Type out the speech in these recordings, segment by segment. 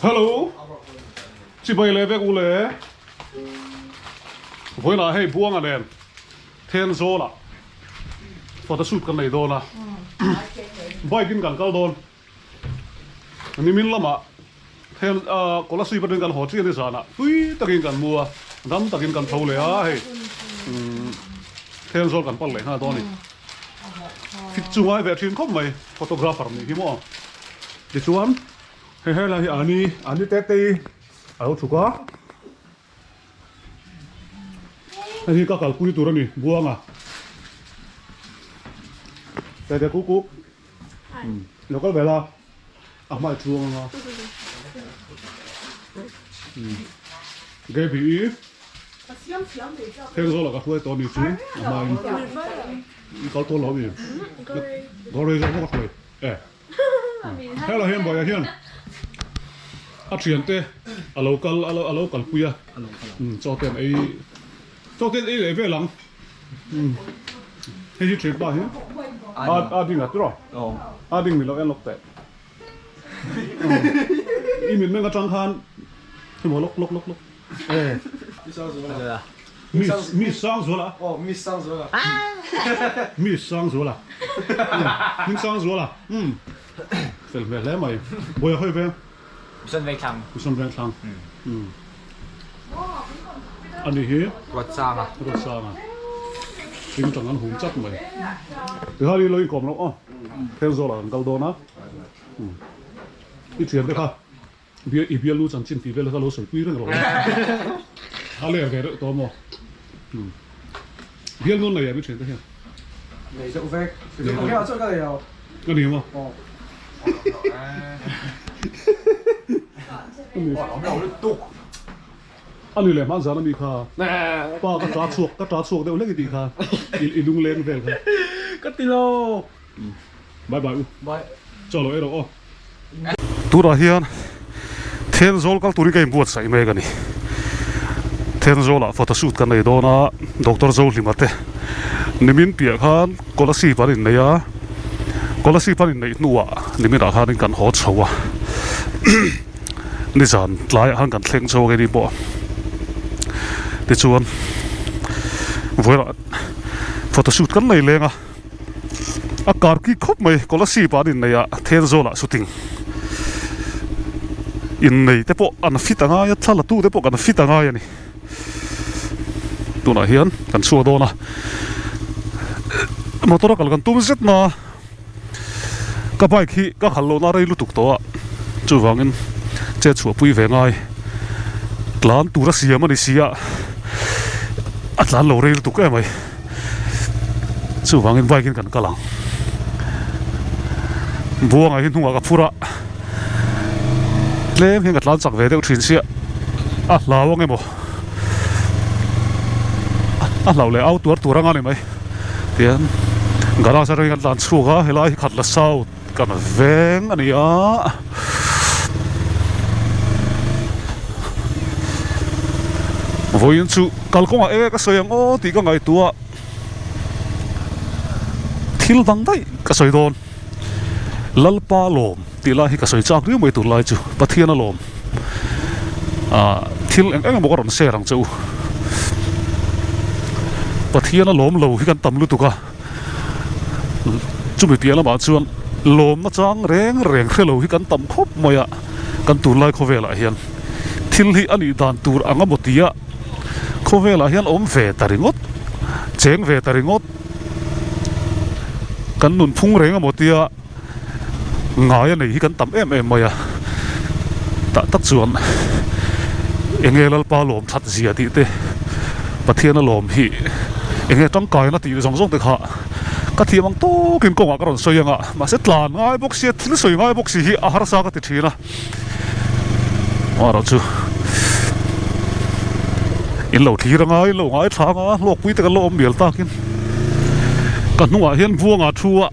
Hello chibai leh vek u le vawiinah hei Buanga nen Thenzawl ah photoshoot kan nei dawn a bike in kan kal dawn nimin lamah then Kolasib atangin kan haw chiah ni zanah tui takin kan mu a dam takin kan tho leh a hei Thenzawl kan pal leh nghal dawn a ni. Fit chu ngai ve thin khawp mai photographer nih hi maw. Tichuan hei helai hi ani ani te te hi a lo chhuk a. Hei hi ka kalpui tur a ni Buanga. Te te kuk kuk. Lo kal ve la a hmai chuang anga. Gaby i. Heng zawlah ka hruai tawh a ni chu a hmain i kal tawh lo a mi ka rei zawk bawk a hruai e hello hian bawiah hian a thian te a lo kal a lo kalpui a chaw te an ei chaw te an ei leh vel ang hei hi thianpa hi a ding a tiraw a ding ni lo en lawk teh i mit meng atang khan hemaw lawk lawk lawk lawk. Mi Sangzuala. Oh, mi Sangzuala. Mi Sangzuala. Min Sangzuala. Um. Fel hmel hle mai. Bawiha hawi veng. Mission Vengthlang. Mission Vengthlang. Um. Ani hi. Ruatsanga. Ruatsanga. Thing tang an hum chat mai. Tihari lo inkawm lo aw. Thenzawl ah kan kal dawn a. Um. I thian te kha. Bia i bialu chanchin tih vel kha lo sawipui reng rawh a ler ve reuh tawh maw bial nawn nei em i thian te hian nei deuh vek nei deuh chuan ka nei lo ka ni maw a ni leh hman zan ami kha pa ka ta chhuak ka ta chhuak deuh hlek i tih kha i lungleng vel kha ka ti lo bye bye u bye chaw lo ei rawh aw. Tunah hian Thenzawl kal turin ka inbuatsaih mek a ni. Thenzawlah photoshoot kan nei dawn a, Doctor Zohlima te nimin piah khan Kolasib an innei a, Kolasib an inneih hnuah niminah khanin kan haw chho a, nizan tlaiah khan kan thleng chho a keini pawh. Tichuan vawilah photoshoot kan nei leng a. A kar ki khawp mai Kolasib ah an innei a Thenzawl ah shooting innei te pawh an fit a ngai a thla la tu te pawh kan fit a ngai a ni tunah hian kan chhuak dawn a motor a kal kan tum zet na ka bike hi ka khalh lohna rei lutuk tawh a chuvangin chet chhuah pui ve ngai tlan tur a siam a ni si a a tlan lo rei lutuk em mai. Chuvangin bike in kan kal ang. Buangah hi hnungah ka phur a, tlem hian ka tlan chak ve deuh thin sia, a hlau ang emaw a hlauh leh au tuar tur anga ni mai. Tihian garage atangin kan tlan chhuak a, helai hi Khatla South kan veng a ni a. Vawiin chu kalkawngah e ka sawi ang aw tih ka ngaihtuah thil dang daih ka sawi dawn Lalpa lawm tih lai hi ka sawi chak riau mai tur lai chu Pathian a lawm ah thil eng eng emaw ka rawn share ang che u Pathian a lawm lo hi kan tam lutuk a. Chumi piah lamah chuan lawmna chang reng reng hre lo hi kan tam khawp mai a, kan tunlai khawvelah hian thil hi a nih dan tur ang emaw tia khawvelah hian awm ve ta ringawt, cheng ve ta ringawt, kan nunphung reng emaw tia ngai a nei hi kan tam em em mai a, tah tak chuan enge Lalpa lawm that zia tih te Pathian a lawm hi enge tangkaina tih zawng zawng te kha ka thiam ang tawkin kawngah ka rawn sawi ang a, mahse tlan ngai bawk sia thil sawi ngai bawk si hi a harsa ka ti thin a, amaherawhchu in lo thlir anga in lo ngaithla anga hlawkpui te kan lo awm mial takin ka hnungah hian buanga thu a.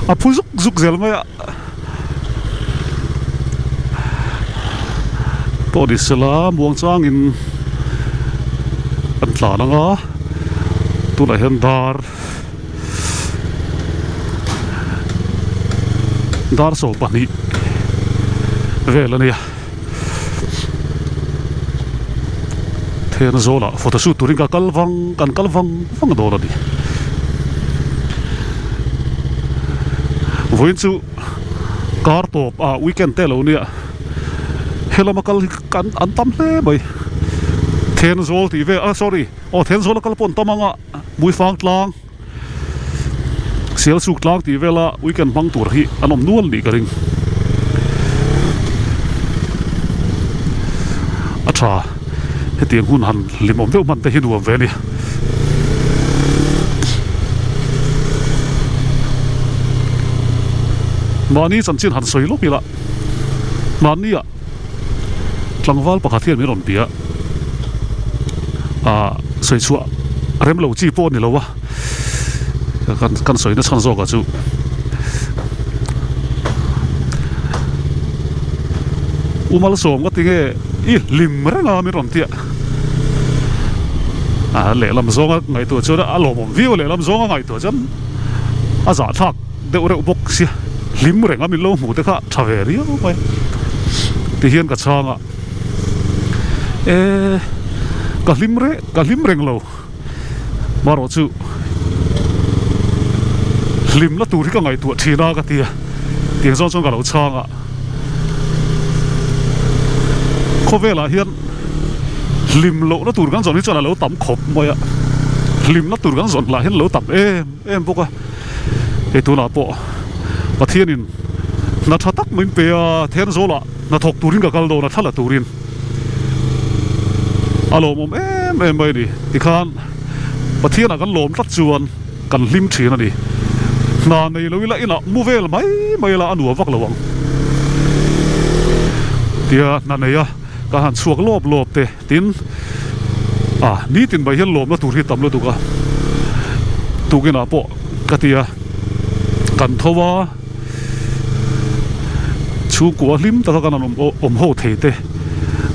A phu zuk zuk zel mai a. Pawh ni sela muang changin an tlan ang a, tunah hian dar Dar 12 vel a nia. Thenzawl ah photo shoot turin ka kal vang kan kal vang vang dawn a ni. Vawiin chu kar tawp ah weekend te lo nia helama kal hi kan an tam hle mai. Thenzawl tih vel ah sorry aw Thenzawl a kal pawh an tam ang a Muifang tlang. Sialsuk tlang tih vela weekend hmang tur hi an awm nual nih ka ring. A tha hetiang hun han hlim awm deuh hman te hi nuam ve a ni. Mahni chanchin han sawi lawk ila mahnia tlangval pakhat hian min rawn bia a sawi chhuah rem lo chi pawh a ni lo a kan kan sawi na chhan zawk ah chu U Malsawm ka ti nge i hlim reng a min rawn tia a lehlam zawnga ngaihtuah chuan a lawmawm viau a lehlam zawnga ngaihtuah chuan a zahthlak deuh reuh bawk sia hlim reng a min lo hmuh te kha tha ve riau mai tihian ka chhang a e ka hlim reh ka hlim reng lo marawh chu hlim la tur hi ka ngaihtuah thin a ka ti a tiang zawng chuan ka lo chhang a khawvelah hian hlim lohna tur kan zawn hi chuan a lo tam khawp mai a hlimna tur kan zawn lah hian a lo tam em em bawk a. Hei tunah pawh Pathianin hna tha tak min pe a, Thenzawl-ah hna thawk turin ka kal dawn a, thla la turin a lawmawm em em mai a ni. Tikhan Pathianah kan lawm tlat chuan kan hlim thin a ni. Hna nei lo ila inah mu vel mai mai ila a nuam vak lo ang tia hna nei a ka han chhuak lawp lawp te. Tin, ah, nitin mai hian lawmna tur hi tam lutuk a, tukinah pawh ka ti a, kan tho a, chhungkua hlim taka kan han awm ho thei te,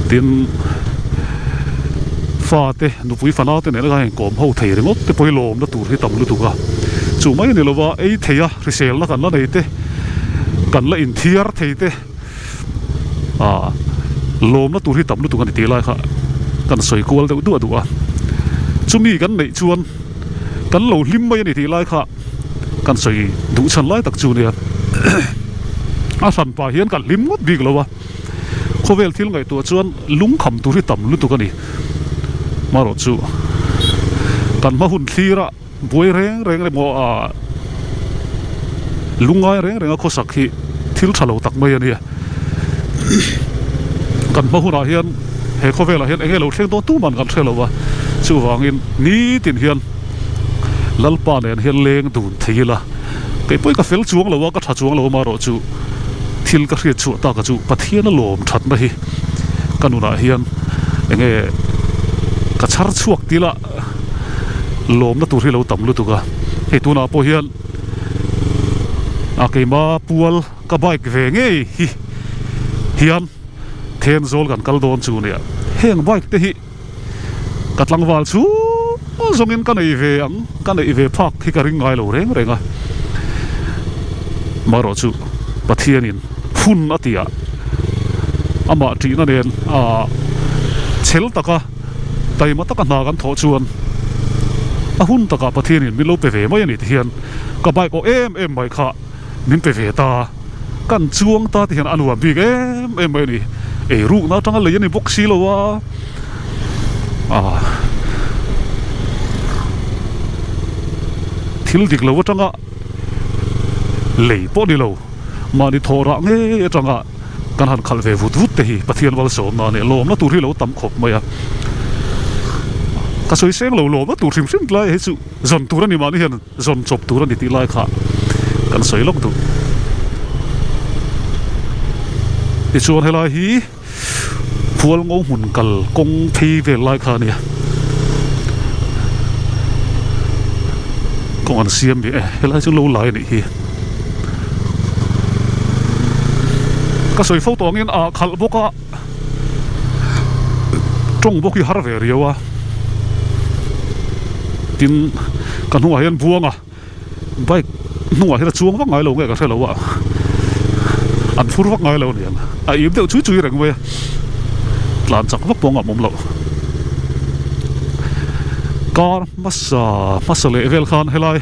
tin, fa te, nupui fanau te nena kan inkawm ho thei ringawt te pawh hi lawmna tur hi tam lutuk a, chu mai a ni lova ei thei a, hriselna kan la nei te, kan la inthiar thei te. ah lawmna tur hi tam lutuk a ni tih lai kha kan sawi kual deuh duah duah a chumi kan neih chuan kan lo hlim mai a ni tih lai kha kan sawi duh chhan lai tak chu nia a hran pah hian kan hlim ngawt bik lo a khawvel thil ngaihtuah chuan lungkham tur hi tam lutuk a ni marawh chu kan hma hun thlir a. Buai reng reng emaw ah lungngai reng renga khawsak hi thil tha lo tak mai a nia. Kan hma hunah hian he khawvelah hian eng nge lo thleng dawn tuman kan hre lo a, chuvangin nitin hian Lalpa nen hian leng dun thei ila, kei pawhin ka fel chuang lo a, ka tha chuang lo amaherawh chu thil ka hriat chhuah taka chu Pathian a lawm thatna hi ka nunah hian eng nge ka chhar chhuak tih lah. Lawmna tur hi lo tam lutuk a, hei tunah pawh hian a keima pual ka bike ve ngei hi hian Thenzawl kan kal dawn chu nia, heng bike te hi ka tlangval chhung zawngin ka nei ve ang, ka neih ve phak hi ka ring ngai lo reng reng a, marawh chu Pathianin hun a ti a, amah ṭihna nen a chhel taka. Taima taka hna kan thawh chuan a hun takah Pathianin min lo pe ve mai a ni ti hian ka bike aw em em mai kha min pe ve ta, kan chuang ta ti hian a nuam bik em em mai a ni. Ei rukna atanga lei a ni bawk si lo a, ah thil dik lo atanga lei pawh ni lo mahni thawh rah ngei atanga. Kan han khalh ve vut vut te hi Pathian malsawmna a nih lawmna tur hi lo tam khawp mai a. Ka sawi seng lo lawmna tur hrim hrim tlai hi chu zawn tur a ni mahni hian zawn chawp tur a ni tih lai kha kan sawi lawk duh. Tichuan helai hi Hualngo hmun kal kawng phei vel lai kha a nia. Kawng an siam ve e helai chu lo lai a nih hi. Ka sawi fo tawh angin ah khalh bawk a tawng bawk hi har ve riau a tin ka hnungah hian buang a bike hnungah hian a chuang vak ngai lo nge ka hre lo a. An phur vak ngai lo aniang. A im deuh chui chui reng mai a. Tlan chak vak pawh ngam awm loh. Kar hmasa hmasa leh vel khan helai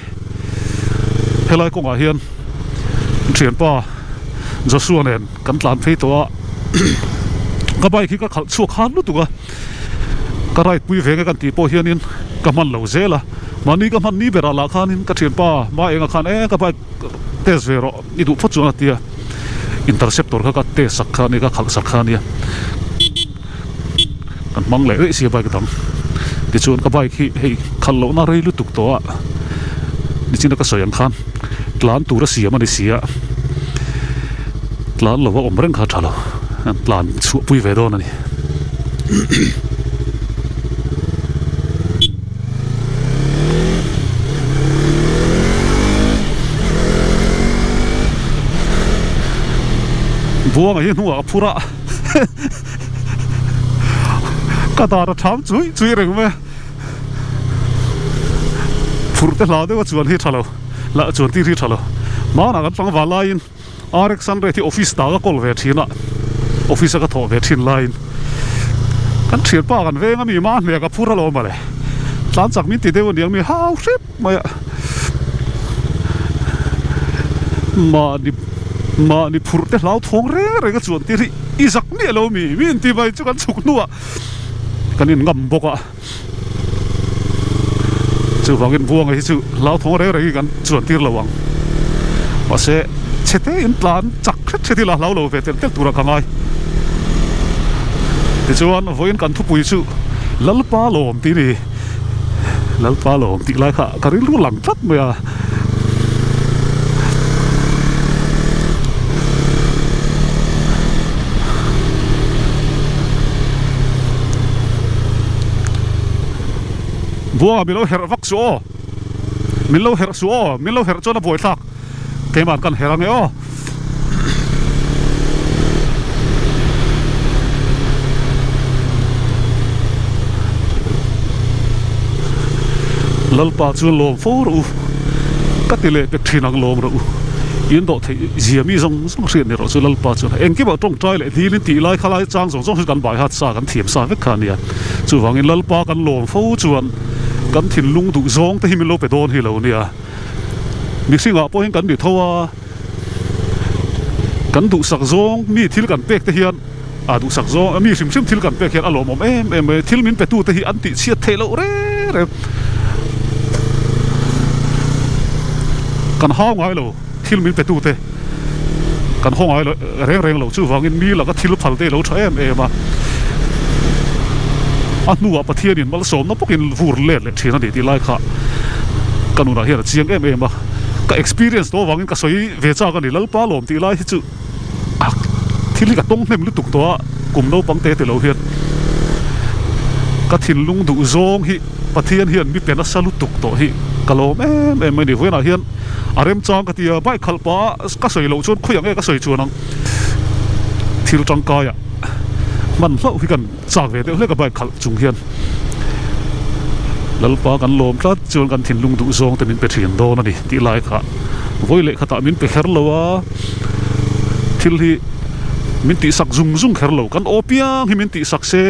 helai kawngah hian thianpa Joshua nen kan tlan phei tawh a. Ka bike hi ka khalh chhuak han lutuk a. Ka ride pui ve nge kan tih pawh hianin ka hman lo zel a. Mahni ka hman ni berah lah khanin ka thianpa hma engah khan e ka bike test ve rawh i duh phawt chuan a tia interceptor kha ka test sak kha a nia ka khalh sak kha a nia kan hmang leh daih sia bike dang tichuan ka bike hi hei khalh lohna rei lutuk tawh a nichina ka sawi ang khan tlan tur a siam a ni si a tlan lova awm reng kha a tha lo tlan chhuah pui ve dawn a ni. Buanga hi hnungah a phur a ka dar a tham chui chui reng mai a phurh te hlau deuh a chuan hi tha lo lah chuan tir hi tha lo hmanah kan tlangval laiin. RX 100 hi office ta ka kawl ve thin a, office a ka thawh ve thin laiin kan thianpa kan veng a mi mah hnek a phur alawm mawle, tlan chak min ti deuh aniang mi hau hrep mai a, mahni mahni phurh te hlau thawng reng reng a chuan tir hi i zak miah lo mi, mi inti mai chu kan chhuk hnuah kan in ngam bawk a. Chuvangin Buanga hi chu hlauthawng reng reng hi kan chuan tir lo ang. Mahse, chhe te in tlan chak hret hret ila hlau lo ve tel tel turah ka ngai. Tichuan, vawiin kan thupui chu Lalpa lawm tih a ni. Lalpa lawm tih lai kha ka rilru lang tlat mai a. Buanga min lo herh vak suh aw min lo herh suh aw min lo herh chuan a buai thlak keimah kan herh ange aw. Lalpa chuan lawm fo rawh u, ka ti leh pek thin ang lawm rawh u, in dawh theih zia mi zawng zawng hriat ni rawh chu Lalpa chuan engkimah tawngtai leh dil in tih lai kha lai chang zawng zawng hi kan bai hat sa kan thiam sa vek kha a nia, chuvangin Lalpa kan lawm fo chuan kan thinlung duh zawng te hi min lo pe dawn hi lo nia, mihringah pawhin kan ni tho a. Kan duhsak zawng mi thil kan pek te hian ah duhsak zawng mi hrim hrim thil kan pek hian a lawmawm em em mai thil min pe tu te hi an tih chhiat theih loh reng reng kan hau ngai lo thil min pe tu te kan haw ngai lo reng reng lo chuvangin mi laka thil phal te lo tha em em a a hnuah Pathianin malsawmna bawkin vur let leh thin a ni tih lai kha ka nunah hian a chiang em em a. Ka experience tawh avangin ka sawi ve chak a ni, Lalpa lawm tih lai hi chu a thil hi ka tawng hnem lutuk tawh a, kum naupang te ti lo hian ka thinlung duh zawng hi Pathian hian mi pe nasa lutuk tawh hi ka lawm em em mai a ni. Vawiinah hian a remchang ka ti a, bike khalh pah a ka sawi loh chuan khawi ang nge ka sawi chuan ang thil tangkaia hman hlauh hi kan Chak ve deuh hlek a bike khalh chung hian Lalpa kan lawm tlat chuan kan thinlung duh zawng te min pe thin dawn a ni tih lai kha vawi leh khatah min pe kher lo a, thil hi min tihsak zung zung kher lo, kan aw piang hi min tihsak se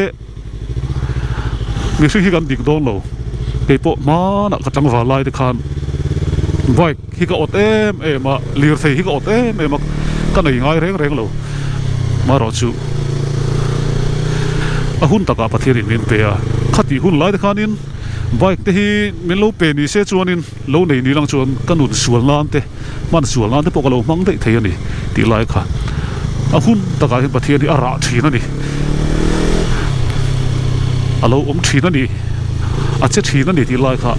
mihring hi kan dik dawn lo, keipawh hmanah ka tlangval lai te khan bike hi ka awt em em a, lirthei hi ka awt em em a, ka nei ngai reng reng lo. Marawh chu a hun takah Pathianin min pe a, khatih hun lai te khanin bike te hi min lo pe ni se chuanin lo nei ni lang chuan ka nun sual nan te, hman sual nan te pawh ka lo hmang daih thei a ni tih lai kha a hun takah hian Pathian hi a rah thin a ni. A lo awm thin a ni, a che thin a ni tih lai kha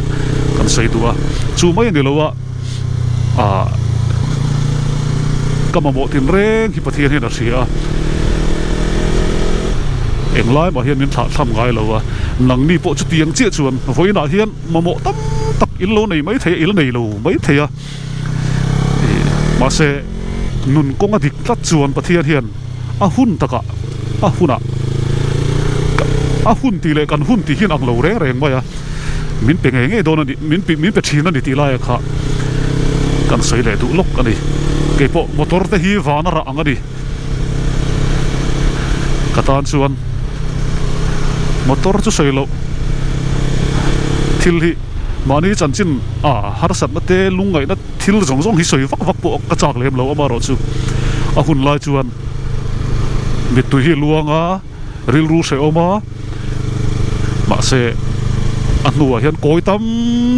kan sawi duh a, chu mai a ni lo a, ah ka mamawh tin reng hi Pathian hian a hria a, englai mah hian min thlah thlam ngai lo a, nangni pawh chutiang chiah chuan vawiinah hian mamawh tam tak in lo nei mai thei a, i la nei lo mai thei a, mahse nun kawng a dik tlat chuan Pathian hian a hun takah a hunah a hun tih leh kan hun tih hian ang lo reng reng mai a, min pe ngei ngei dawn a ni min pe min pe thin a ni tih laia kha. Kan sawi leh duh lawk a ni. Keipawh motor te hi van a rah ang a ni. Ka tan chuan motor chu sawi loh thil hi mahni chanchin a harsatna te lungngaihna thil zawng zawng hi sawi vak vak pawh ka chak lem lo amaherawhchu a hun lai chuan mittui hi luang a. Rilru hrehawm a, mahse a hnuah hian kawi tam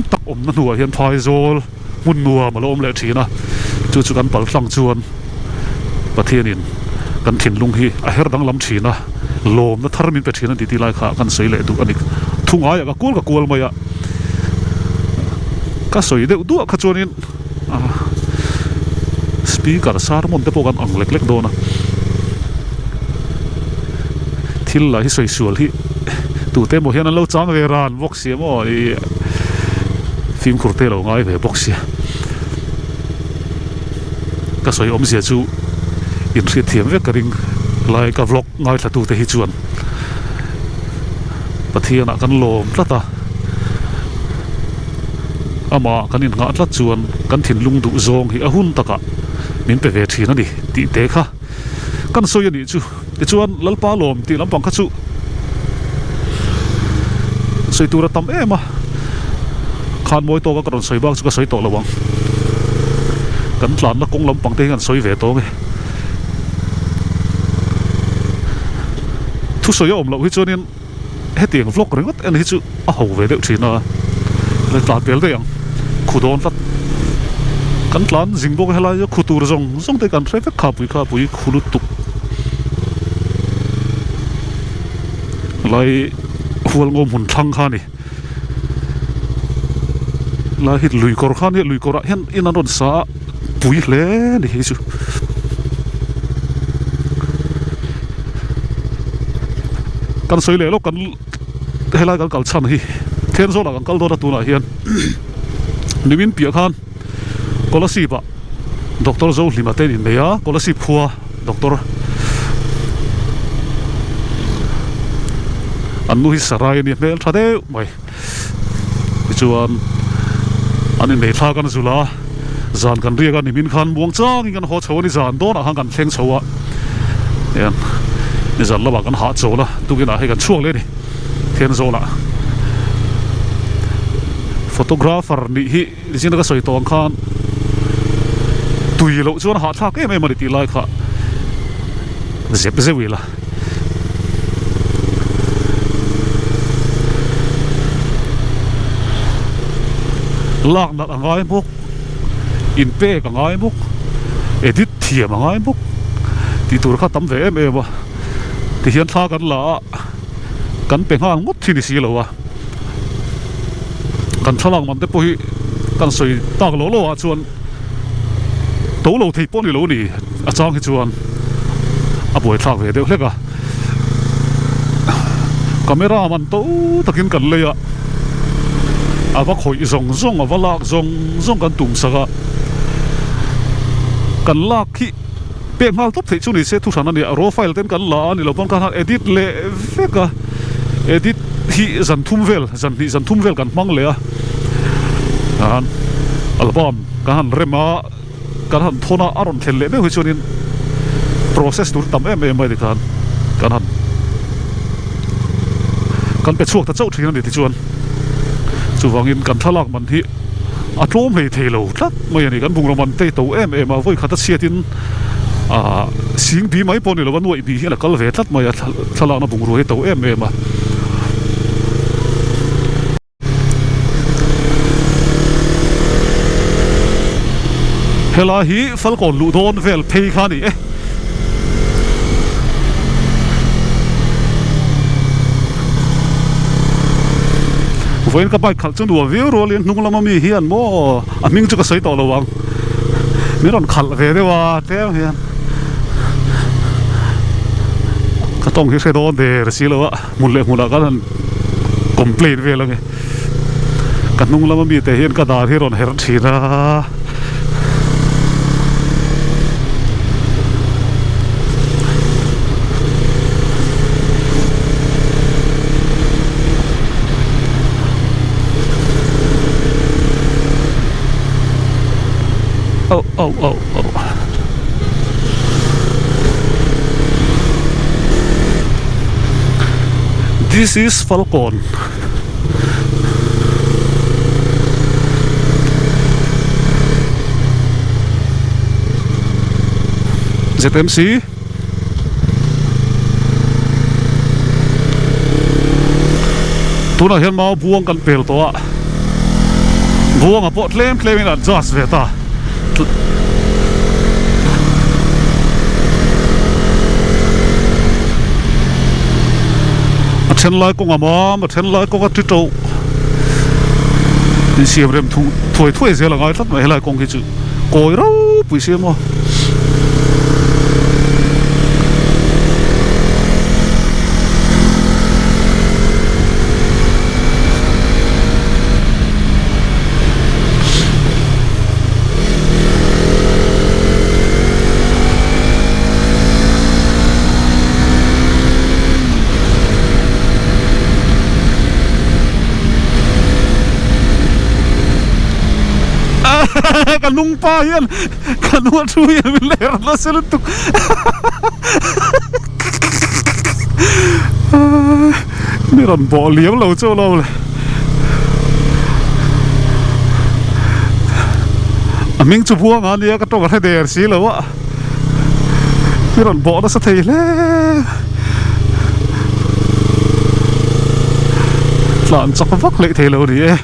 tak awmna hnuah hian phaizawl hmun nuam a lo awm leh thin a, chu chu kan pal tlang chuan Pathianin kan thinlung hi a her danglam thin a, lawmna thar min pe thin a ni tih lai kha kan sawi leh duh a ni. Thu ngaiah ka kual ka kual mai a, ka sawi deuh duah kha chuanin Speaker sermon te pawh kan ang lek lek dawn a, thil lah hi sawi sual hi tute emaw hian an lo chang ve ran bawk sia maw ih fimkhur te lo ngai ve bawk sia ka sawi awmzia chu inhriat thiam vek ka ring lai ka vlog ngaithla tute hi chuan Pathianah kan lawm tlat a. Amah kan innghah tlat chuan kan thinlung duh zawng hi a hun takah min pe ve thin a ni tih te kha kan sawi a nih chu. Tichuan Lalpa lawm tih lampang kha chu sawi tur a tam em a, khan mawi tawka ka rawn sawi bak chu ka sawi tawh lo ang. Kan tlanna kawng lampang te hi kan sawi ve tawng e. Thusawi a awm loh hi chuanin. Hetiang vlog ringawt en hi chu a ho ve deuh thin a, la tlan pel daih ang, khu dawn tlat. Kan tlan zing bawk a helai chu khu tur zawng zawng te kan hre vek kha pui kha pui khu lutuk. Helai hualngo hmun thlang kha a ni. Helai hi lui kawr kha a nia, lui kawrah hian in an rawn sa a, pui hle a ni hei chu. Kan sawi leh lawk kan helai kan kal chhan hi Thenzawl ah kan kal dawn a tunah hian nimin piah khan Kolasib ah Doctor Zohlima te an innei a Kolasib khua Doctor an nu hi Sarai a nia hmel tha deuh mai. Tichuan an innei thlak an zul a, zan kan riak a nimin khan muang changin kan haw chho a ni zan dawnah khan kan thleng chho a, hian nizan lamah kan hah chawl a, tukinah hei kan chhuak leh a ni Thenzawl-ah. Photographer nih hi nichin ka sawi tawh ang khan tui loh chuan a hahthlak em em a ni tih lai kha zep zeuh ila. Lak nalh a ngai bawk, inpek a ngai bawk, edit thiam a ngai bawk tih tur kha tam ve em em a, tihian thla kan la a, kan pe nghal ngawt hi ni si lo a, kan thlalak man te pawh hi kan sawi tak lo lo ah chuan. To lo thei pawh ni lo ni a chang hi chuan a buaithlak ve deuh hlek a camera man to takin kan lei a a va khawih zawng zawng a va lak zawng zawng kan tum sak a kan lak hi pek nghal tawp theih chu ni se thu hran a ni a raw file ten kan la a ni lo pawn khan edit leh vek a edit hi zan thum vel zan hnih zan thum vel kan hmang leh a an album kan han rem a kan han thawn a a rawn thlen leh meuh hi chuanin process tur tam em em mai tikhan kan han kan pe chhuak ta chauh thin a ni tichuan chuvangin kan thlalak man hi a tlawm hlei thei lo tlat mai a ni kan bungraw man te to em em a vawi khat a chhiatin ah sing bi mai pawh a ni lo a nuaih bih hian a kal ve tlat mai a thlalakna bungrua hi to em em a. Helai hi Falkawn luh dawn vel phei kha a ni e. Vawiin ka bike khalh chu nuam viau rualin hnung lama mi hian maw a hming chu ka sawi tawh lo ang min rawn khalh ve deuh a tlem hian ka tawng hi hre dawn der si lo a hmun leh hmunah khan han complain vel ange ka hnung lama mi te hian ka dar hi rawn herh thin a. Oh oh oh oh. This is Falcon. ZMC Tunah hian mau buang kan pel tawh a, buanga pawh tlem tlemin a adjust ve ta. A then lai kawng a mam, a then lai kawng a ti to. Insiam rem thuai thuai zel a ngai tlat mai helai kawng hi chu. Kawi ropui si emaw. Ka lungpa hian ka hnung a thu hian min ler nasa lutuk mi rawn bawh liam lo chauh lo le a hming chu buang a nia ka tawng a hre der si lo a mi rawn bawh nasa thei hle tlan chak vak hlei thei lo a ni e.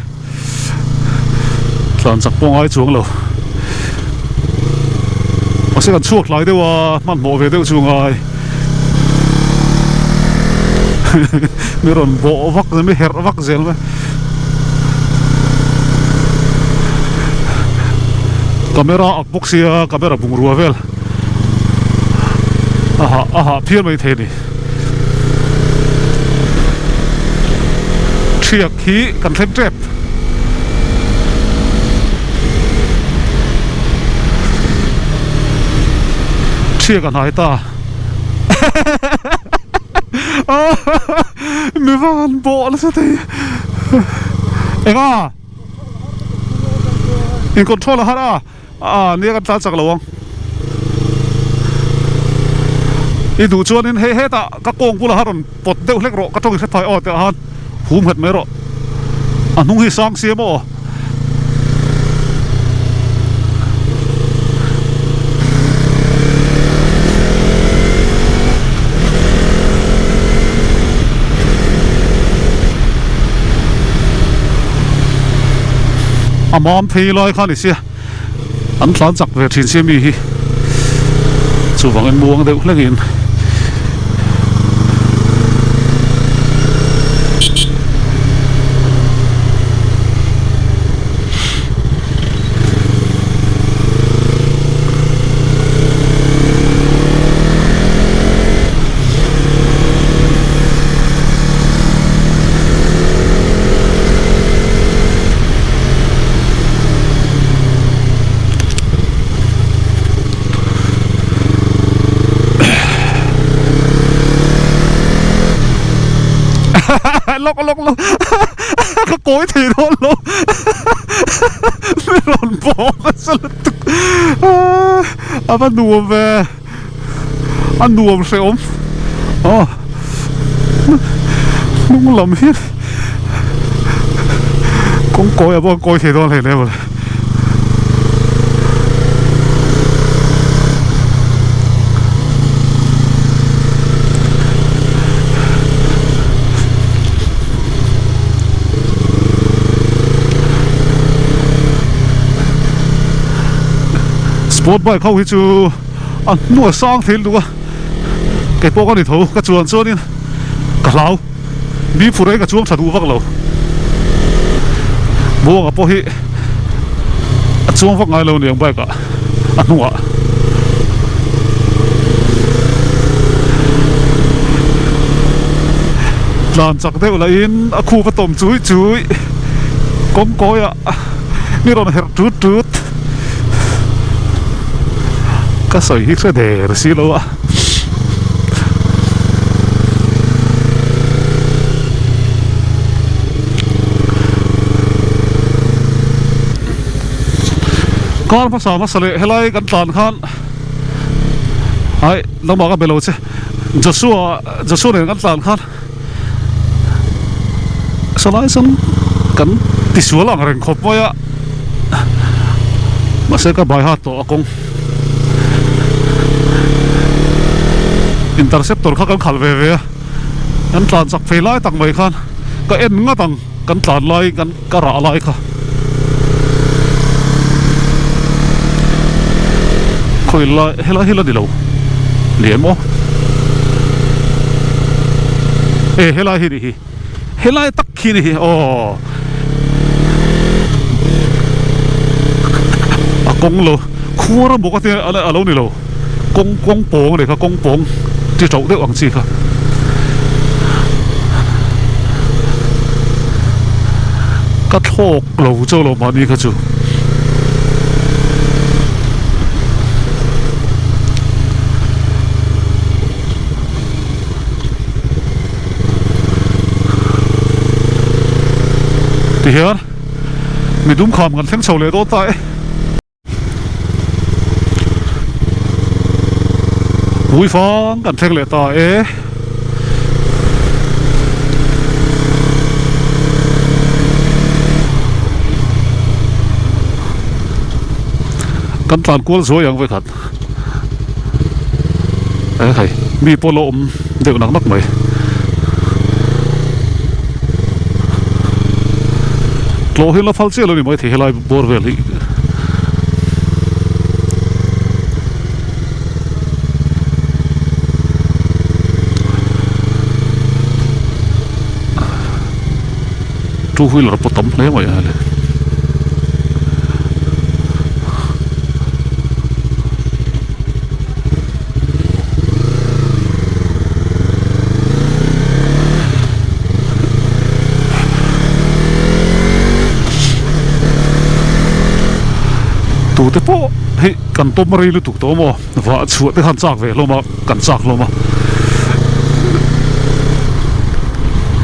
Tlan chak pawh ngai chuang lo. Mahse kan chhuak hlai deuh a, hmanhmawh ve deuh chu ngai. Mi rawn bawh vak zel, mi herh vak zel mai. Camera ak bawk sia, camera bungrua vel a hah a hah phian mai thei a ni. Thiak hi kan thleng tep. Thiak a hnai ta. Mi van bawh nasa thei. Enga? In control a har a. Aa nia kan tlan chak lo ang. I duh chuanin hei hetah ka kawng bulah rawn pawt deuh hlek rawh ka tawng i hre phai aw tih ah khan hum nghet mai rawh. A hnung hi sang siam aw. A mam phei lai kha ni sia. An tlan chak ve thin sia mi hi chuvangin muang deuh hlengin Lawk lawk lawk ka kawi thei dawn lo mi rawn bawm nasa lutuk a va nuam ve a nuam hrehawm aw hnung lam hi kawng kawi ah pawh kawi thei dawn hle hle mawle. Sport bike ho hi chu a hnua sang thei lutuk a kei pawh ka ni tho ka chuan chuanin ka hlau mi phur hi ka chuang tha duh vak lo buanga pawh hi a chuang vak ngai lo aniang bike ah a hnungah tlan chak deuh lah in a khup a tawm chui chui kawng kawi ah mi rawn herh tut tut. Ka sawi hi hre der si lo a. Kar hmasa hmasa leh helai kan tlan khan ai nangmah ka be lo che Joshua Joshua nen kan tlan khan salai sawn kan tisual ang reng khawp mai a mahse ka bai hat tawh a kawng interceptor kha kan khalh ve ve a kan tlan chak phei lai tak mai khan ka en ngat ang kan tlan lai kan ka rah lai kha khawi lai helai hi la ni lo ni em aw e helai hi ni hi helai tak khi ni hi aw a kawng lo khuar a bawk a te a lo ni lo kawng kawng pawng a ni kha kawng pawng chi tauh deuh ang chi kha ka thlawk lo chauh lo mahni kha chu. Tihian midum kham kan thleng chho leh dawn ta e. Pui fang kan thleng leh ta e. Kan tlan kual zuai ang vekhat. E hei mi pawh la awm deuh nak nak mai. Tlawh hi la phal chiah lo ni maithei helai bawr vel hi. Two wheeler pawh tam hle mai a le. Tute pawh hei kan tawm rei lutuk tawh maw vah chhuah te khan chak ve hlawm a kan chak hlawm a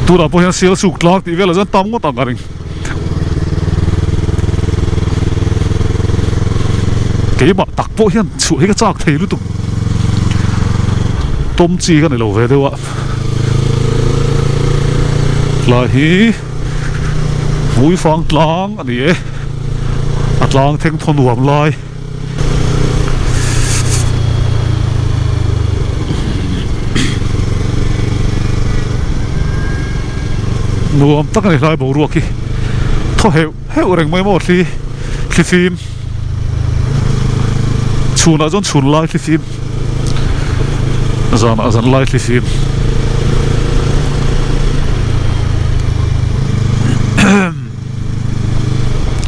tunah pawh hian sial suk tlak tih velah chuan tam ngawt ang ka ring. Keimah tak pawh hian chhuah hi ka chak thei lutuk tawm chi ka ni lo ve deuh a tlai hi hmuifang tlang a ni e a tlang theng thaw nuam lai. Nuam tak a ni hlai boruak hi thaw heuh heuh reng mai maw thli thli fim chhunah chuan chhun lai thli fim zanah zan lai thli fim.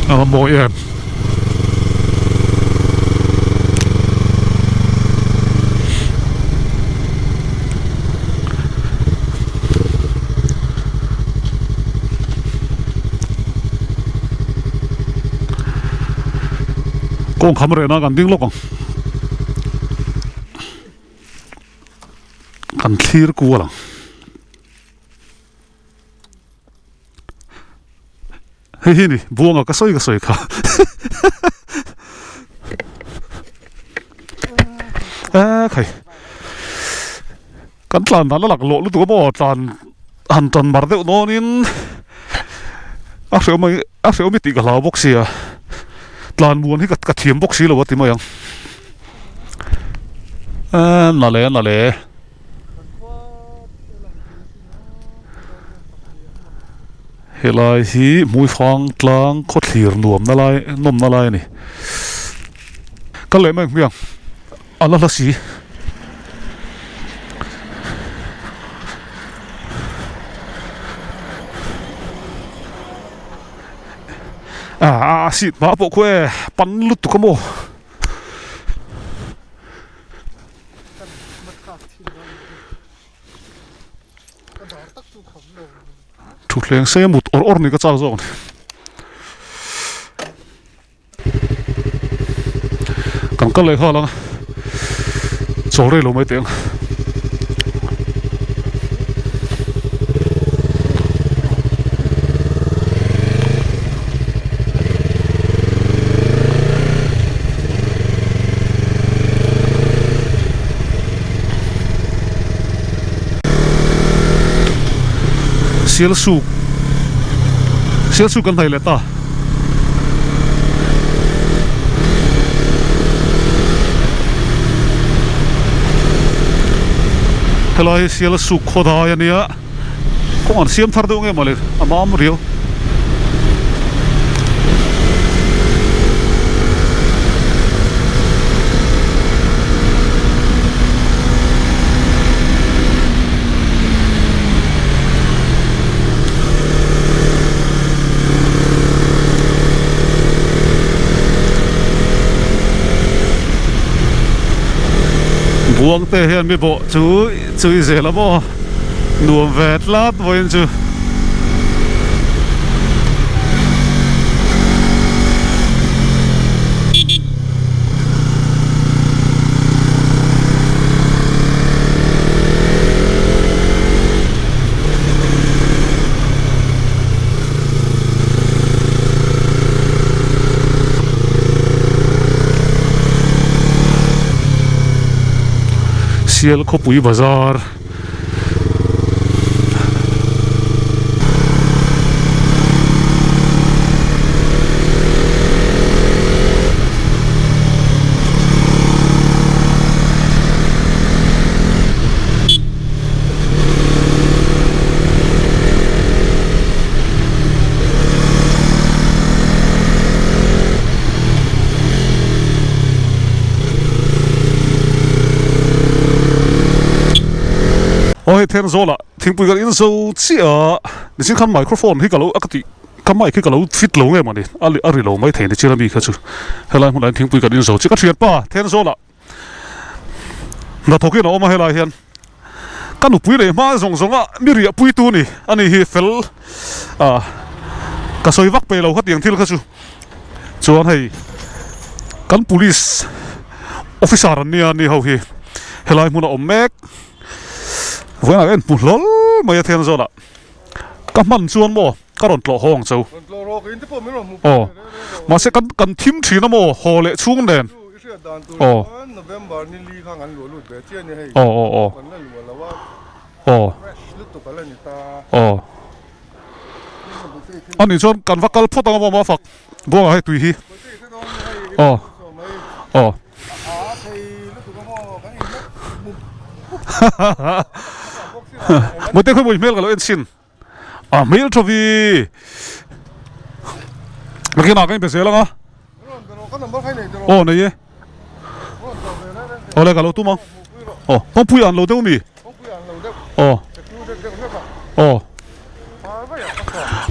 A mawi em. Kawng kham rehna kan ding lawk ang. Kan thlir kual ang. Hei hi ni buanga ka sawi ka sawi kha e khai kan tlan dan a lak lawh lutuk a maw tlan han tan mar deuh dawnin a hreh awm a hreh awm i tih ka hlau bawk sia tlan muan hi ka thiam bawk si lo a ti mai ang e na le na le. Helai hi Hmuifang tlang khawthlir nuamna lai nawmna lai a ni. Kal leh mai ang hmiang a la hla si. A seat hma pawh khu e pan lutuk a maw. Thutthleng sei a mut awr awr ni ka chak zawk a ni. Kan kal leh nghal ang a, chawl rei lo mai teh ang. Sialsuk Sialsuk kan hnaih leh ta. Helai hi Sialsuk khawdai a nia kawng an siam thar deuh nge mawle a mam riau. Buang te hian mi bawh chu chui zel a maw nuam ve tlat vawiin chu. Sial khawpui bazar Aw hei Thenzawl ah thingpui kan in zo chiah a nichin khan microphone hi ka lo a ka tih ka mic hi ka lo fit lo nge mawni a a ri lo mai thei nichin ami kha chu helai hmunah hian thingpui kan in zo chiah ka thianpa Thenzawl ah hnathawk in a awm a helai hian ka nupui leh hma zawng zawng a mi riah pui tu ni a ni hi fel ah ka sawi vak pe lo khatiang thil kha chu chuan hei kan police officer an nia ni ho hi helai hmun a awm mek vawiinah ka inhmu hlawl mai a thian zawlah ka hman chuan maw ka rawn tlawh haw ang chau aw mahse kan kan thim thin a maw haw leh chhung nen aw aw aw aw aw aw ani chuan kan va kal phawt ang a maw mafak buangah hei tui hi aw aw. Mawite khawi hmel ka lo en chhin. A hmel tha vi. Nakinah ka inpe zel ang a. Aw nei e. Awle ka lo tum ang. Aw kawngpui an lo deuh mi. Aw. Aw.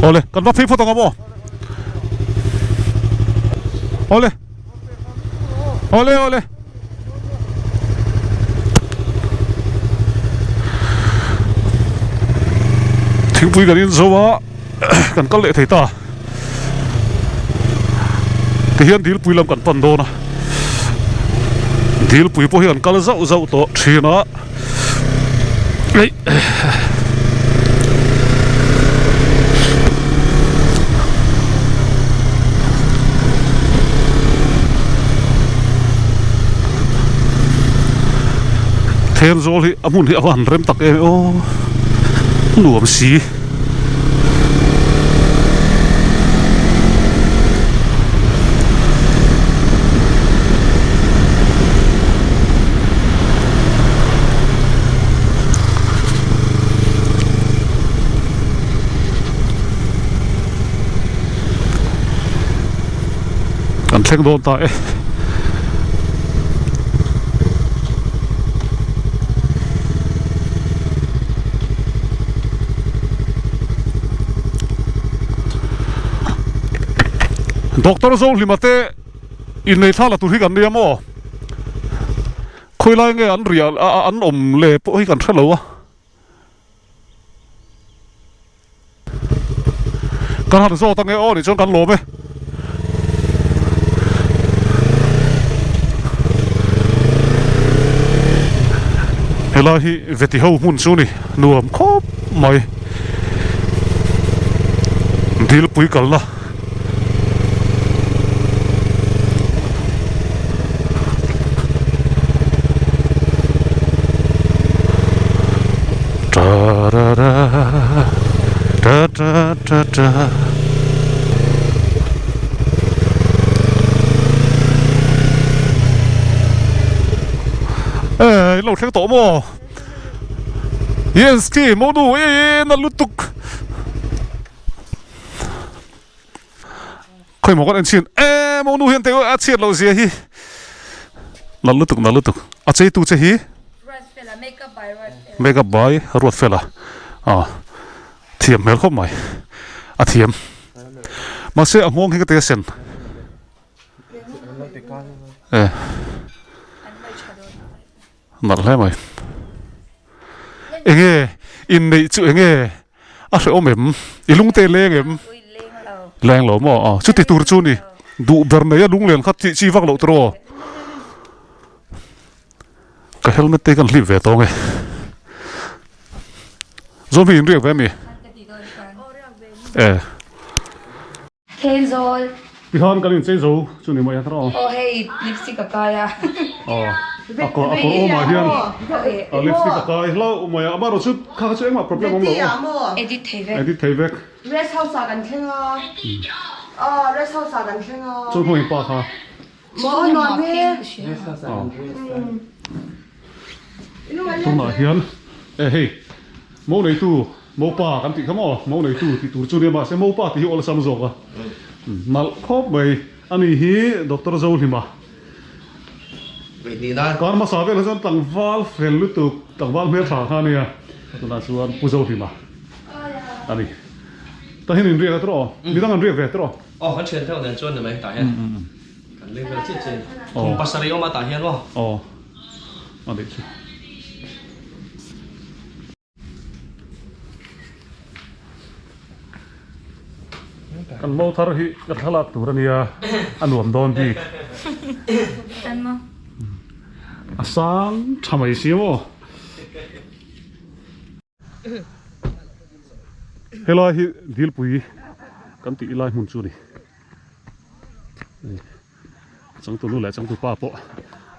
Awle kan va phei phawt ang a maw. Awle. Awle awle. Thingpui kan in zo a kan kal leh thei ta tihian dilpui lam kan pan dawn a dilpui pawh hi an kal zauh zauh tawh thin a eih. Thenzawl hi a hmun hi a va han rem tak em aw nuam si. Kan thleng dawn ta e. Doctor Zohlima te innei thla la tur hi kan nia maw? Khawilai nge an riah an awm le pawh hi kan hre lo a. Kan han zawt ange aw nih chuan kan lawm e. Helai hi veti ho hmun chu ni nuam khawp mai. Dilpui kalna. ta. Eh, in lo thleng tawh maw? Yes, khi monu e na lutuk. Khawi maw kan en chhin e monu hian teh a chhiat loh zia hi. Nalh lutuk nalh lutuk a cheitu che hi makeup by Ruatfela ah thiam hmel khawp mai a thiam mahse a nghawng hi ka ti a sen e nalh hle mai enge inneih chu enge a hrehawm em i lung te leng em leng lo maw aw chuti tur chu ni duh ber nei a lung len kha tih chi vak loh tur aw ka helmet te kan hlip ve tawng e zawm hi in riak ve mi e Thenzawl. Tikhan kan inchei zo chu ni mai a tawh. Aw hei lipstick a kai a. Aw a kawr a kawr awmah hian a lipstick a kai hlauh mai a amaherawh chu kha kha chu engmah problem awm lo aw. Edit thei vek. Edit thei vek. Rest house ah kan thleng a. Aw rest house ah kan thleng a. Chu hmawng pa kha. Maw a nuam e. Tunah hian e hei mo neitu Mopa kan tih kha maw? Mo neitu tih tur chu nia mahse Mopa tih hi awlsam zawk a. Nalh khawp mai. Ani hi Doctor Zohlima. Kar hmasa velah chuan tlangval fel lutuk, tlangval hmeltha kha a nia. Tunah chuan Pu Zohlima a ni. Tah hian inriak a tawh aw. Midang an riak ve tawh aw. Aw kan thian theuh nen chuan ni mai tah hian kan leng vel chiah chiah a ni. Kum pasarih awm a tah hian aw. Aw a nih chu. Kan mo thar hi ka thlalak tur a nia a nuam dawn bik a sang tha mai si maw helai hi dilpui kan tih lai hmun chu a ni changtu nu leh changtu pa pawh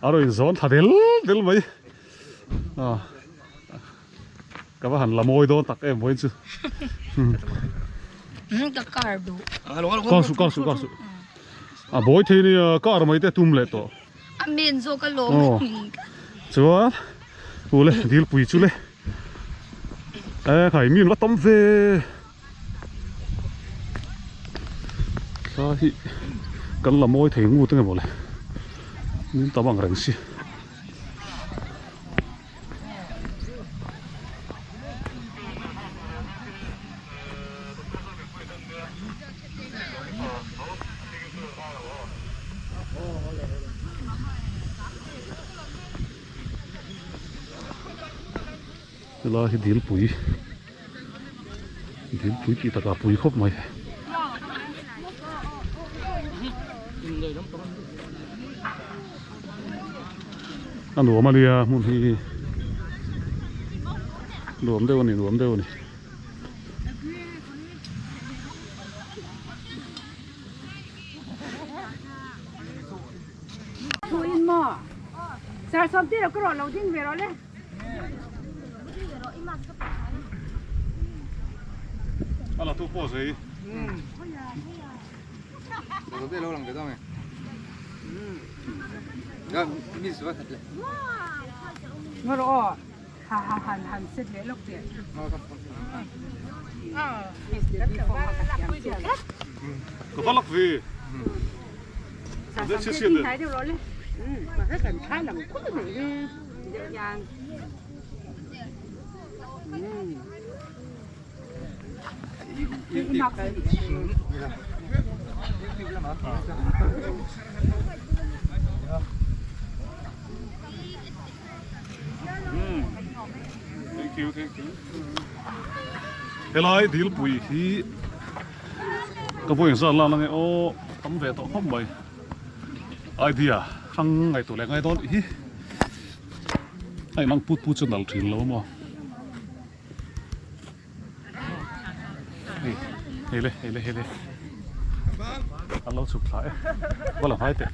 a rawn inzawn thla del del mai a. Ka va han la mawi dawn tak em vawiin chu. Ka car duh. Kar suh kar suh kar suh. A bawi thei nia car mai te tum leh tawh. A men zawk a lawm. Chuan u le dilpui chu le. E khai min va tam ve. Thla hi kan la mawi thei ngut ange mawle. Min tam ang reng si. Helai hi dilpui dilpui tih takah pui khawp mai. A nuam a nia hmun hi nuam deuh a ni nuam deuh a ni. A la tu pawh zei. Ka va lak ve. Thank you, thank you. Helai dilpui hi ka vawi engzat lan ange aw tam ve tawh khawp mai idea hrang ngaihtuah leh ngai dawn hi a inang put put chu nal thin lo maw. Hei hei le hei le hei le an lo chhuk thla e va la hnai teh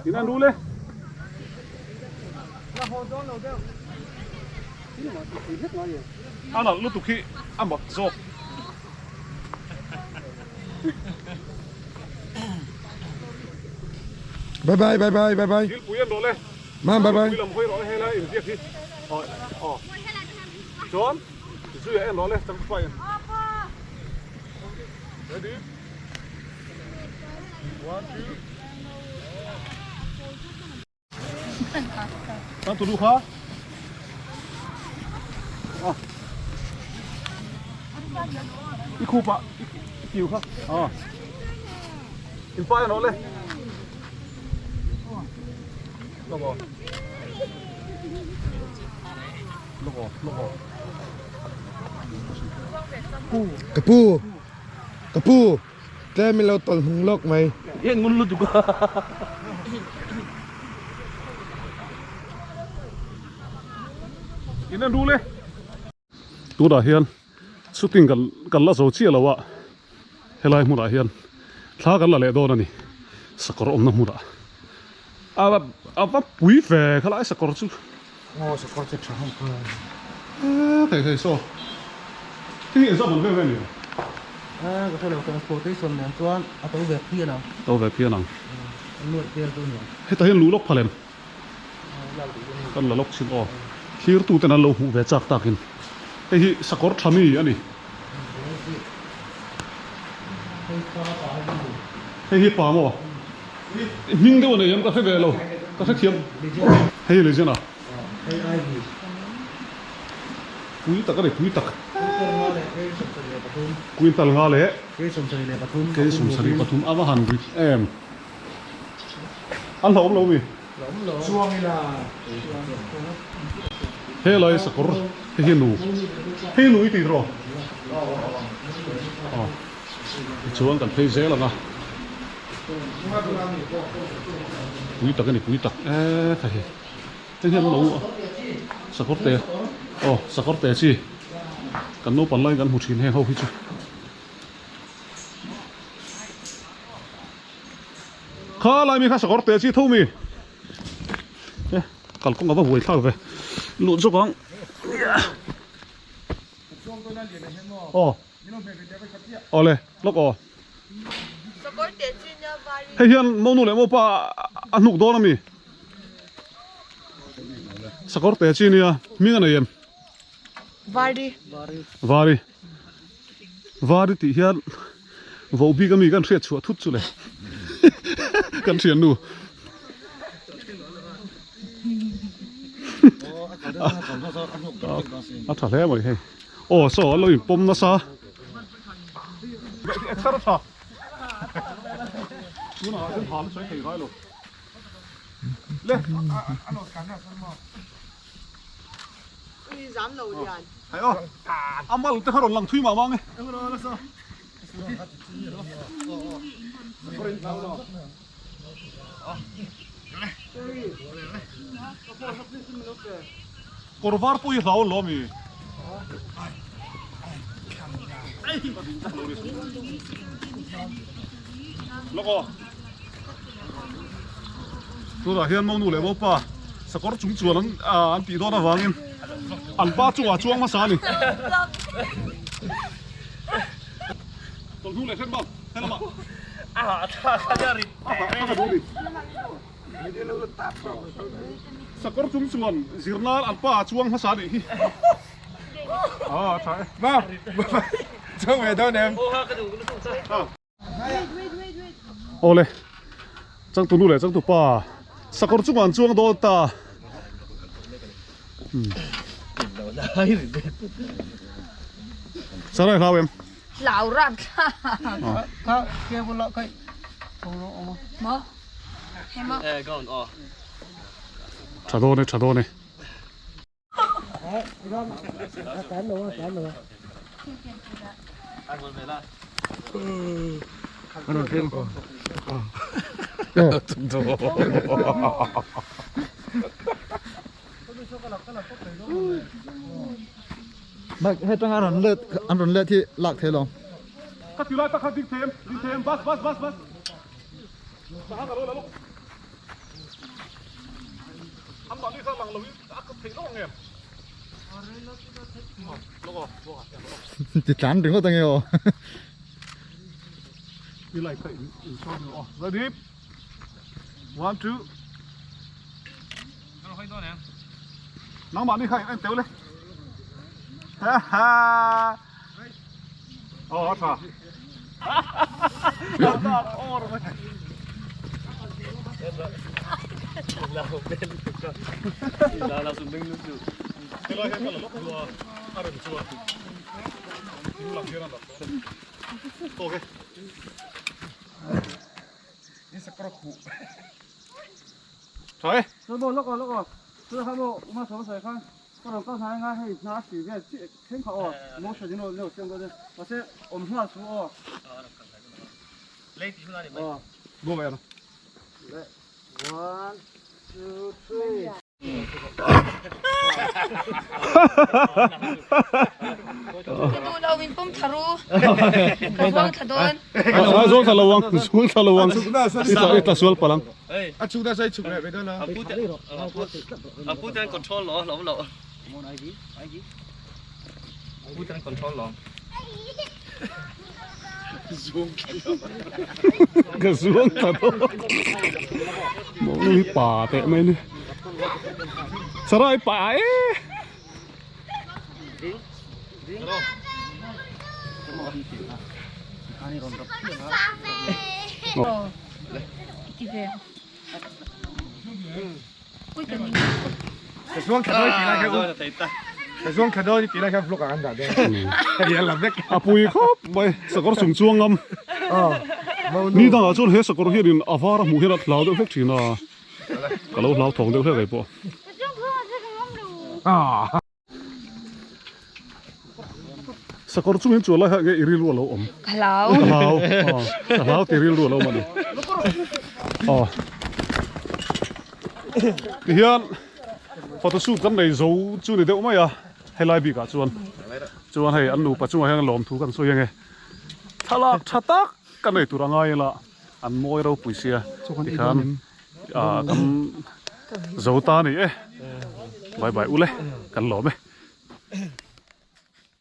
in an ru le A nalh lutuk hi a mak zawk. Bye bye bye bye bye bye. Thilpui an rawh le. Mam bye bye. Thilpui lam hawi rawh le helai inziak hi. Aw aw. Chuan zuia en rawh le changtupa in. Ready? One two. Tan tu lu kha. Aw. I khupa i kiu kha. Aw. In pa en rawh le. Lawk aw. Lawk aw, lawk aw. Ka pu. Ka pu. Tlem in lo tawlh hnung lawk mai. I ngun lutuk a. In an rul e. Tunah hian shooting kan kan la zo chiah lo a, helai hmunah hian thla kan la leh dawn a ni, sakawr awmna hmunah a a va pui ve khalai sakawr chu. Aw sakawr chu tha hawk a. Eee thei thei saw thil hi engzah man vel vel ni lo. Eee ka hrelo transportation nen chuan a to ve phian ang. To ve phian ang. A nuaih vel chu a ni ang. Hetah hian luh lawk phalem. Kan la lawk chin aw. Thlir tu ten an lo hmuh ve chak takin hei hi sakawr tha mi a ni. Hei hi pa maw? Hming deuh a nei em ka hre ve lo ka hre thiam. Hei hi legend a. Pui tak a ni pui tak. Quintal nga leh kei sawmsarih pathum a va han rit em. An hlauhawm lo mi? Chuang ila. Helai sakawr hei hi nu hei nu i tih rawh aw tichuan kan phei zel ang a pui tak a ni pui tak e kha hi hei hian lo sakawr te aw sakawr te chi kan naupang laiin kan hmu thin heng ho hi chu. Kha lai mi kha sakawr te chi tho mi e kalkawng a va huai thlak ve luh zawk ang aw awle lawk aw hei hian monu leh mopa a hnuk dawn ami sakawr te chi nia hming a nei em vari vari Vari tih hian voh bik ami kan hriat chhuah thut chu le kan thian nu a tha hle mai hei aw saw an lo in pawm nasa chhar a tha tunah hian hal a sawi thei ngai lo le Hei aw, a mal te kha rawn lang thui mah mah ang e. Kawr var pawh hi hlau lo ami? Lawk aw. Tunah hian monu leh mopa sakawr chung chuan an an tih dawn avangin an pa chungah a chuang hmasa a ni. Tawlhnu leh hrem bang he lamah. A hahthlak a nia rit A hahthlak a duh a ni. Sakawr chung chuan zirnan an pa a chuang hmasa a nih hi. A tha e. Ma, chuang ve dawn em? Awle, changtu nu leh changtu pa sakawr chungah an chuang dawn ta. Sarai hlau em? Hlau rap thla. Kha kia bula kai thong ro awm a. Maw? Hei maw? Eh, go on aw. Tha dawn e, tha dawn e. Hetang an rawn let an rawn let hi lak thei lo. Ka ti lai tak kha ding thei em ding thei em bus bus bus bus. Tahan alo la lawk. An mahni kha lang lo in a ka theih lo ang em? Ti tlan ringawt ange aw. I like kha in sawi duh aw. Ready? One, two. Nangmah ni kha in en teuh le. Ha ha. Aw a tha. Tha e. Ka duh lo min pawm thla ru. Ka zuang thla dawn. A zuang thla lo ang, zuang thla lo ang. I tla sual palh ang. A chhuk na sawi chhuk leh ve dawn a. A pu ten control lo lo lo. Pu ten control lo. Ka zuang thla dawn. Mawng hi pa teh mai ni. Sarai pa e. Ka zuang thla dawn tih lai khan ka zuang thla dawn tih lai khan vlog ah an dah dawn a hei a la vek. A pui khawp mai sakawr chung chuang ngam. Ni dangah chuan he sakawr hianin a var a hmuh hian a hlau deuh hlek thin a. Ka lo hlau thawng deuh hlek ai pawh. Sakawr chung in chuan lai kha nge i rilru a lo awm? Ka hlau. Ka hlau. Ka hlau ti rilru a lo awm a ni. Aw. Tihian photoshoot kan nei zo chu ni deuh mai a helai bikah chuan chuan hei an nupa chungah hian lawmthu kan sawi ange thlalak tha tak ka nei tur a ngai ila an mawi ropui sia tikhan ah kan zo ta a ni e bye bye ule kan lawm e.